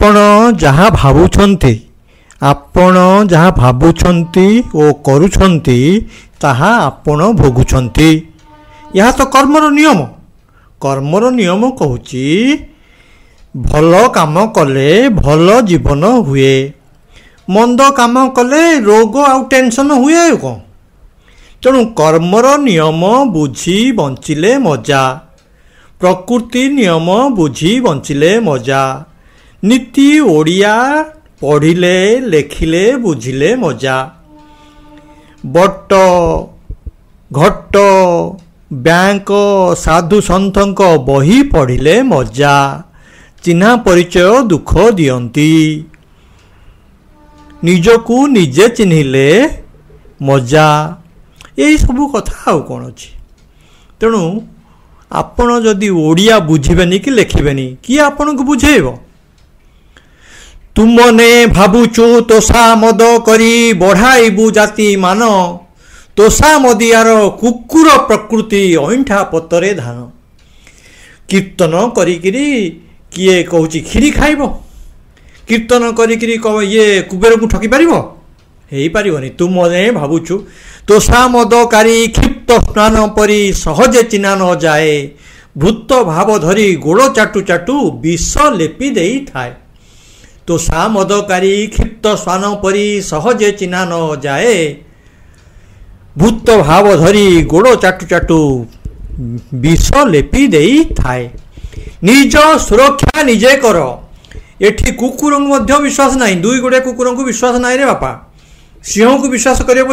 ଆପଣ ଯାହା ଭାବୁଛନ୍ତି, ଆପଣ ଯାହା ଭାବୁଛନ୍ତି ଓ କରୁଛନ୍ତି, ତାହା ଆପଣ ଭୋଗୁଛନ୍ତି। ଏହା ତ କର୍ମର ନିୟମ। କର୍ମର ନିୟମ କହୁଛି, ଭଲ କାମ କଲେ ଭଲ ଜୀବନ ହୁଏ, ମନ୍ଦ କାମ କଲେ ରୋଗ ଆଉ ଟେନସନ୍ ହୁଏ, ଆଉ କ'ଣ? ତେଣୁ କର୍ମର ନିୟମ ବୁଝି ବଞ୍ଚିଲେ ମଜା, ପ୍ରକୃତି ନିୟମ ବୁଝି ବଞ୍ଚିଲେ ମଜା, ନୀତି ଓଡ଼ିଆ ପଢ଼ିଲେ, ଲେଖିଲେ, ବୁଝିଲେ ମଜା। ବଟ, ଘଟ, ବ୍ୟାଙ୍କ, ସାଧୁ ସନ୍ଥଙ୍କ ବହି ପଢ଼ିଲେ ମଜା। ଚିହ୍ନା ପରିଚୟ ଦୁଃଖ ଦିଅନ୍ତି, ନିଜକୁ ନିଜେ ଚିହ୍ନିଲେ ମଜା। ଏଇସବୁ କଥା, ଆଉ କ'ଣ ଅଛି? ତେଣୁ ଆପଣ ଯଦି ଓଡ଼ିଆ ବୁଝିବେନି କି ଲେଖିବେନି, କିଏ ଆପଣଙ୍କୁ ବୁଝେଇବ? ତୁମନେ ଭାବୁଛୁ ତୋଷାମଦ କରି ବଢ଼ାଇବୁ ଜାତି ମାନ, ତୋଷାମଦିଆର କୁକୁର ପ୍ରକୃତି ଅଇଁଠା ପତରେ ଧାନ। କୀର୍ତ୍ତନ କରିକିରି କିଏ କହୁଛି କ୍ଷୀରି ଖାଇବ? କୀର୍ତ୍ତନ କରିକିରି ଇଏ କୁବେରକୁ ଠକି ପାରିବ? ହେଇପାରିବନି। ତୁମନେ ଭାବୁଛୁ ତୋଷାମଦକାରୀ କ୍ଷିପ୍ତ ସ୍ନାନ ପରି ସହଜେ ଚିହ୍ନା ନ ଯାଏ, ଭୂତ ଭାବ ଧରି ଗୋଡ଼ ଚାଟୁ ଚାଟୁ ବିଷ ଲେପି ଦେଇଥାଏ। ତୋଷାମଦକାରୀ କ୍ଷିପ୍ତ ସ୍ନାନ ପରି ସହଜେ ଚିହ୍ନା ନ ଯାଏ, ଭୂତ ଭାବ ଧରି ଗୋଡ଼ ଚାଟୁ ଚାଟୁ ବିଷ ଲେପି ଦେଇଥାଏ। ନିଜ ସୁରକ୍ଷା ନିଜେ କର। ଏଠି କୁକୁରଙ୍କୁ ମଧ୍ୟ ବିଶ୍ୱାସ ନାହିଁ। ଦୁଇ ଗୋଡ଼ିଆ କୁକୁରଙ୍କୁ ବିଶ୍ୱାସ ନାହିଁ ରେ ବାପା, ସିଂହକୁ ବିଶ୍ୱାସ କରିବାକୁ